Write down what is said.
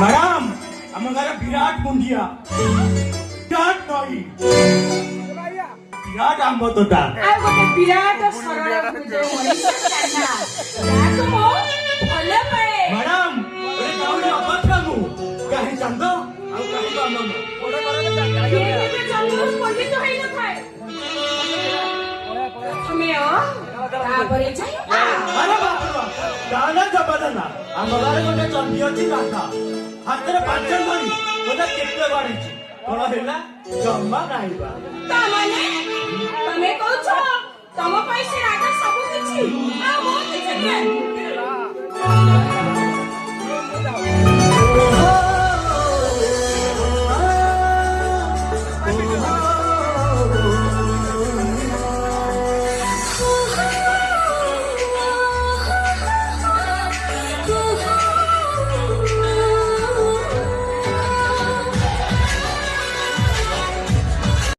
Madam, ଆମ ଗାଁରେ ବିରାଟ ମୁଣ୍ଡିଆ, ବିରାଟ ନଈ, ବିରାଟ ଆମ୍ବ ତୋଟା। ଆଉ ଗୋଟେ ବିରାଟ ସରଳ ହୃଦୟ ମଣିଷ କାହ୍ନା, ଯାହାକୁ ମୁଁ ଭଲ ପାଏ। ମ୍ୟାଡାମ, ଗୋଟେ ଗାଉଁଲି ଅପାକ୍ଷା ମୁଁ, କାହିଁ ଚାନ୍ଦ ଆଉ କାହିଁ ବାମନ। କିଏ କେବେ ଜନ୍ମରୁ ପଣ୍ଡିତ ହେଇନଥାଏ। ପ୍ରଥମେ ଅ, ତାପରେ ଯାଇ ଆ। ଆରେ ବାପରେ ବାପ, ନା ନା, ଜବାଦ ନା। ଆମ ଗାଁରେ ଗୋଟେ ଚଣ୍ଡୀ ଅଛି ରାଧା, ହାତରେ ପାଞ୍ଚ ଧରି ଗୋଟେ କେତେ ବାଢିଛି, କଣ ହେଲା? ଜମା ନାହିଁ ବା। ତା ମାନେ ତମେ କହୁଛ ତମ ପାଇଁ ସେ ରାଧା ସବୁ କିଛି ଆଉ ମୁଁ କିଛି ନୁହେଁ।